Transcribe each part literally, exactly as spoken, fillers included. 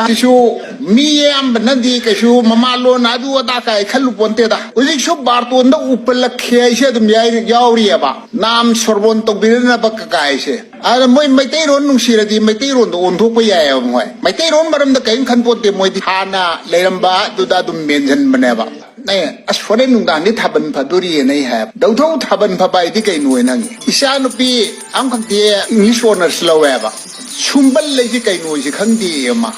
ꯁꯤꯁꯨ ꯃꯤ ꯑꯌꯥꯝꯕꯅꯗꯤ ꯀꯩꯁꯨ ꯃꯃꯥꯂꯣꯟ ꯑꯗꯨ ꯑꯗꯥ ꯀꯥꯏ ꯈꯜꯂꯨ ꯄꯣꯟꯇꯦꯗ꯫ ꯍꯧꯖꯤꯛꯁꯨ ꯕꯥꯔꯇꯣꯟꯗ ꯎꯄꯜꯂꯛꯈꯤ ꯍꯥꯏꯁꯦ ꯑꯗꯨꯝ ꯌꯥꯏ-, ꯌꯥꯎꯔꯤꯑꯕ꯫ ꯅꯥꯝ ꯁꯣꯔꯕꯣꯟ ꯇꯧꯕꯤꯔꯅꯕ ꯀꯀꯥꯏꯁꯦ꯫ ꯑꯗ ꯃꯣꯏ ꯃꯩꯇꯩꯔꯣꯟ ꯅꯨꯡꯁꯤꯔꯗꯤ ꯃꯩꯇꯩꯔꯣꯟꯗ ꯑꯣꯟꯊꯣꯛꯄ ꯌꯥꯏꯑꯕ ꯃꯣꯏ꯫ ꯃꯩꯇꯩꯔꯣꯟ ꯃꯔꯝꯗ ꯀꯔꯤꯝ ꯈꯟ ꯄꯣꯟꯇꯦ ꯃꯣꯏꯗꯤ꯫ ꯍꯥꯟꯅ ꯂꯩꯔꯝꯕ ꯑꯗꯨꯗ ꯑꯗꯨꯝ ꯃꯦꯟꯁꯤꯟꯕꯅꯦꯕ꯫ ꯑꯦ, ꯑꯁ, ꯍꯣꯔꯦꯟ ꯅꯨꯡꯗꯥꯡꯗꯤ ꯊꯥꯕꯜ ꯐꯗꯣꯔꯤꯑꯅ ꯑꯩ ꯍꯥꯏꯕ꯫ ꯗꯧꯊꯧ ꯊꯥꯕꯜ ꯐꯕ ꯍꯥꯏꯗꯤ ꯀꯩꯅꯣ ꯍꯥꯏꯅ ꯍꯪꯉꯤ꯫ ꯏꯆꯥꯅꯨꯄꯤ ꯑꯃꯈꯛꯇꯤ English honours ꯂꯧꯋꯦꯕ꯫ ꯁꯨꯝꯕꯜ ꯂꯩꯁꯤ ꯀꯩꯅꯣꯁꯤ ꯈꯪꯗꯦ ꯑꯃ꯫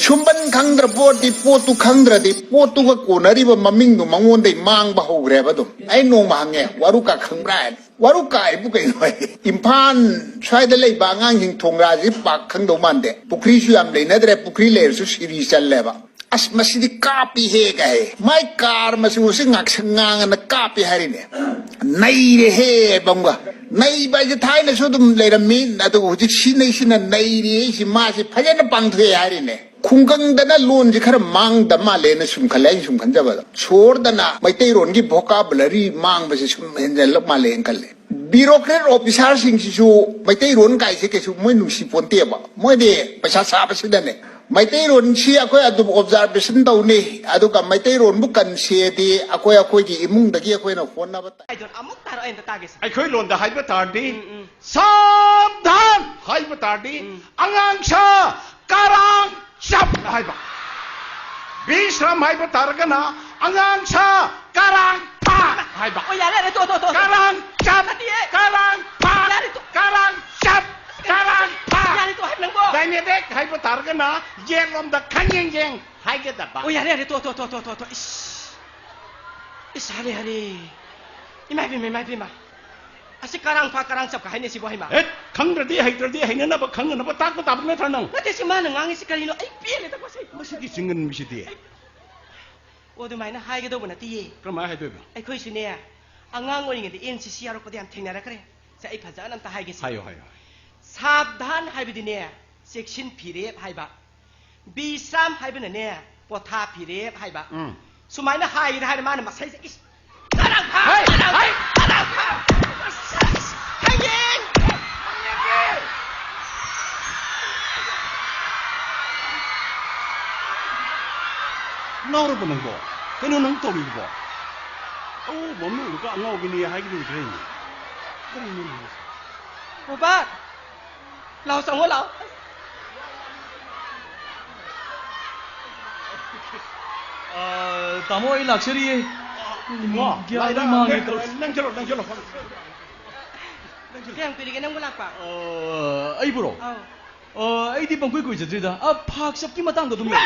ꯁꯨꯝꯕꯜ ꯈꯪꯗ꯭ꯔ ꯄꯣꯠꯇꯤ, ꯄꯣꯠꯇꯨ ꯈꯪꯗ꯭ꯔꯗꯤ ꯄꯣꯠꯇꯨꯒ ꯀꯣꯟꯅꯔꯤꯕ ꯃꯃꯤꯡꯗꯨ ꯃꯉꯣꯟꯗꯩ ꯃꯥꯡꯕ ꯍꯧꯈ꯭ꯔꯦꯕ ꯑꯗꯨꯝ꯫ ꯑꯩ ꯅꯣꯡꯃ ꯍꯪꯉꯦ, "ꯋꯥꯔꯨꯀꯥ ꯈꯪꯕ꯭ꯔꯥ?" ꯍꯥꯏꯅ꯫ "ꯋꯥꯔꯨꯀꯥ ꯍꯥꯏꯕꯨ ꯀꯩꯅꯣ?" ꯍꯥꯏ꯫ ꯏꯝꯐꯥꯜ ꯁ꯭ꯋꯥꯏꯗ ꯂꯩꯕ ꯑꯉꯥꯡꯁꯤꯡ ꯊꯣꯡꯒ꯭ꯔꯥꯁꯤ ꯄꯥꯛ ꯈꯪꯗꯧ ꯃꯥꯟꯗꯦ꯫ ꯄꯨꯈ꯭ꯔꯤꯁꯨ ꯌꯥꯝ ꯂꯩꯅꯗ꯭ꯔꯦ, ꯄꯨꯈ꯭ꯔꯤ ꯂꯩꯔꯁꯨ ꯁꯤꯔꯤ ꯆꯜꯂꯦꯕ꯫ "ꯑꯁ, ꯃꯁꯤꯗꯤ ꯀꯥꯞꯄꯤꯍꯦ" ꯀꯥꯏ꯫ ꯃꯥꯏ ꯀꯥꯔ ꯃꯆꯨꯁꯤ ꯉꯥꯛꯁꯪ ꯉꯥꯡꯉꯅ ꯀꯥꯞꯄꯤ ꯍꯥꯏꯔꯤꯅꯦ꯫ ꯅꯩꯔꯦꯍꯦ ꯕꯝꯒ꯫ ꯅꯩꯕ ꯍꯥꯏꯁꯦ ꯊꯥꯏꯅꯁꯨ ꯑꯗꯨꯝ ꯂꯩꯔꯝꯃꯤ, ꯑꯗꯨꯕꯨ ꯍꯧꯖꯤꯛ ꯁꯤ ꯅꯩꯁꯤꯅ ꯅꯩꯔꯤ ꯍꯥꯏꯁꯤ ꯃꯥꯁꯤ ꯐꯖꯅ ꯄꯥꯡꯊꯣꯛꯑꯦ ꯍꯥꯏꯔꯤꯅꯦ꯫ ꯈꯨꯡꯒꯪꯗꯅ ꯂꯣꯟꯁꯤ ꯈꯔ ꯃꯥꯡꯗ ꯃꯥꯜꯂꯦꯅ ꯁꯨꯝ ꯈꯜꯂꯦ, ꯑꯩꯅ ꯁꯨꯝ ꯈꯟꯖꯕꯗ꯫ ꯁꯣꯔꯗꯅ ꯃꯩꯇꯩꯔꯣꯟꯒꯤ vocabulary ꯃꯥꯡꯕꯁꯦ ꯁꯨꯝ ꯍꯦꯟꯖꯜꯂꯛ ꯃꯥꯜꯂꯦꯅ ꯈꯜꯂꯦ꯫ Bureaucrat officerꯁꯤꯡꯁꯤꯁꯨ ꯃꯩꯇꯩꯔꯣꯟ ꯀꯥꯏꯁꯦ ꯀꯩꯁꯨ ꯃꯣꯏ ꯅꯨꯡꯁꯤ ꯄꯣꯟꯇꯦꯕ꯫ ꯃꯣꯏꯗꯤ ꯄꯩꯁꯥ ꯆꯥꯕꯁꯤꯗꯅꯦ꯫ ꯃꯩꯇꯩꯔꯣꯟꯁꯤ ꯑꯩꯈꯣꯏ ꯑꯗꯨꯝ observation ꯇꯧꯅꯤ, ꯑꯗꯨꯒ ꯃꯩꯇꯩꯔꯣꯟꯕꯨ ꯀꯟꯁꯦꯗꯤ ꯑꯩꯈꯣꯏ ꯑꯩꯈꯣꯏꯒꯤ ꯏꯃꯨꯡꯗꯒꯤ ꯑꯩꯈꯣꯏꯅ ꯍꯣꯠꯅꯕ ꯇꯥꯏ꯫ ꯍꯥꯏꯗꯣ ꯑꯃꯨꯛ ꯇꯥꯔꯛꯑꯣ, ꯑꯝꯇ ꯇꯥꯒꯦꯁꯦ꯫ ꯑꯩꯈꯣꯏ ꯂꯣꯟꯗ ꯍꯥꯏꯕ ꯇꯥꯔꯗꯤ, ꯎꯝ, ꯎꯝ꯫ ꯁꯥꯕꯙꯥꯟ ꯍꯥꯏꯕ ꯇꯥꯔꯗꯤ, ꯎꯝ꯫ ꯑꯉꯥꯡ ꯁꯥ ꯀꯔꯥꯡ ꯆꯞ ꯍꯥꯏꯕ꯫ ꯕꯤꯁ꯭ꯔꯥꯝ ꯍꯥꯏꯕ ꯇꯥꯔꯒꯅ, ꯑꯉꯥꯡ ꯁꯥ ꯀꯔꯥꯡ ꯐꯥ ꯍꯥꯏꯕ꯫ ꯑꯣ, ꯌꯥꯔꯦ, ꯌꯥꯔꯦ, ꯇꯣ, ꯇꯣ, ꯇꯣ, ꯇꯣ꯫ ꯀꯔꯥꯡ ꯆꯞ, ꯅꯠꯇꯤꯌꯦ꯫ ꯀꯔꯥꯡ ꯐꯥ, ꯌꯥꯔꯦ, ꯇꯣ꯫ ꯀꯔꯥꯡ ꯆꯞ, ꯀꯔꯥꯡ ꯐꯥ꯫ ꯌꯥꯔꯦ, ꯇꯣ, ꯍꯥꯏꯕ ꯅꯪꯕꯣ꯫ ꯗꯥꯏꯅꯦꯗꯦꯛ ꯍꯥꯏꯕ ꯇꯥꯔꯒꯅ, ꯌꯦꯠꯂꯣꯝꯗ ꯈꯪꯌꯦꯡ ꯌꯦꯡ ꯍꯥꯏꯒꯗꯕ꯫ ꯑꯣ, ꯌꯥꯔꯦ, ꯌꯥꯔꯦ, ꯇꯣ, ꯇꯣ, ꯇꯣ, ꯇꯣ, ꯇꯣ, ꯇꯣ꯫ ꯏꯁ꯫ ꯏꯁ, ꯍꯥꯔꯦ, ꯍꯥꯔꯦ꯫ ꯏꯃꯥ ꯏꯕꯦꯝꯃ, ꯏꯃꯥ ꯏꯕꯦꯝꯃ꯫ ꯑꯁꯤ ꯀꯔꯥꯡ ꯐꯥ, ꯀꯔꯥꯡ ꯆꯞꯀ ꯍꯥꯏꯅꯩꯁꯤꯕꯣ, ꯍꯩꯃꯥ? ꯍꯦꯠ, ꯈꯪꯗ꯭ꯔꯗꯤ ꯍꯩꯇ꯭ꯔꯗꯤ ꯍꯩꯅꯅꯕ ꯈꯪꯅꯅꯕ ꯇꯥꯛꯄ ꯇꯥꯕ ꯅꯠꯇ꯭ꯔꯥ ꯅꯪ? ꯅꯠꯇꯦ, ꯁꯤ ꯃꯥꯅ ꯉꯥꯡꯉꯤꯁꯤ ꯀꯔꯤꯅꯣ? ꯑꯩ ꯄꯦꯜꯂꯦꯗꯀꯣ ꯁꯤ꯫ ꯃꯁꯤꯒꯤ ꯆꯤꯡꯒꯟꯕꯤꯁꯤꯗꯤ꯫ ꯑꯣ, ꯑꯗꯨꯃꯥꯏꯅ ꯍꯥꯏꯒꯗꯧꯕ ꯅꯠꯇꯤꯌꯦ꯫ ꯀꯔꯝꯍꯥꯏꯅ ꯍꯥꯏꯗꯣꯏꯕ? ꯑꯩꯈꯣꯏꯁꯨꯅꯦ, ꯑꯉꯥꯡ ꯑꯣꯏꯔꯤꯉꯩꯗ ꯑꯦꯟ ꯁꯤ ꯁꯤ ꯌꯥꯎꯔꯛꯄꯗ ꯌꯥꯝ ꯊꯦꯡꯅꯔꯛꯈ꯭ꯔꯦ꯫ ꯁꯦ, ꯑꯩ ꯐꯖꯅ ꯑꯝꯇ ꯍꯥꯏꯒꯦꯁꯦ꯫ ꯍꯥꯏꯌꯣ, ꯍꯥꯏꯌꯣ꯫ ꯁꯥꯕꯙꯥꯟ ꯍꯥꯏꯕꯗꯤꯅꯦ, ꯆꯦꯛꯁꯤꯟ ꯐꯤꯔꯦꯞ ꯍꯥꯏꯕ꯫ ꯕꯤꯁ꯭ꯔꯥꯝ ꯍꯥꯏꯕꯅꯅꯦ, ꯄꯣꯊꯥ ꯐꯤꯔꯦꯞ ꯍꯥꯏꯕ꯫ ꯎꯝ꯫ ꯁꯨꯃꯥꯏꯅ ꯍꯥꯏꯒꯦꯅ ꯍꯥꯏꯔ ꯃꯥꯅ ꯃꯁꯩꯁꯦ, ꯏꯁ! ꯀꯔꯥꯡ ꯐꯥ! ꯍꯩ! ꯀꯔꯥꯡ ꯐꯥ! ꯍꯩ! ꯀꯔꯥꯡ ꯐꯥ! ꯑꯁ! ꯍꯌꯦꯡ! ꯉꯥꯎꯔꯕꯣ ꯅꯪꯕꯣ? ꯀꯩꯅꯣ ꯅꯪ ꯇꯧꯔꯤꯕꯣ? ꯑꯎꯕ ꯑꯃ ꯎꯔꯒ ꯑꯉꯥꯎꯕꯤꯅꯤ ꯍꯥꯏꯒꯗꯧꯗ꯭ꯔꯦꯅꯦ꯫ ꯀꯔꯤꯅꯣ ꯅꯪ? ꯕꯣꯕꯥ, ꯂꯥꯎ ꯆꯪꯉꯣ ꯂꯥꯎ꯫ ꯑ, ꯇꯥꯃꯣ, ꯑꯩ ꯂꯥꯛꯆꯔꯤꯌꯦ꯫ ꯏꯕꯨꯡꯉꯣ, ꯒ꯭ꯌꯥꯟ ꯂꯥꯏꯗ ꯂꯣꯏ ꯃꯥꯡꯉꯦ ꯅꯪ, ꯇꯧꯔꯤꯁꯦ꯫ ꯅꯪ ꯆꯠꯂꯣ, ꯅꯪ ꯆꯠꯂꯣ꯫ ꯀꯌꯥꯝ ꯀꯨꯏꯔꯒꯦ ꯅꯪꯕꯨ ꯂꯥꯛꯄ? ꯑ, ꯑꯩꯕꯨꯔꯣ? ꯑꯧ꯫ ꯑ, ꯑꯩꯗꯤ ꯄꯪꯀꯨꯏ ꯀꯨꯏꯖꯗ꯭ꯔꯤꯗ꯫ ꯑ, ꯐꯥꯛ ꯆꯞꯀꯤ ꯃꯇꯥꯡꯗ ꯑꯗꯨꯝ ꯂꯩ꯫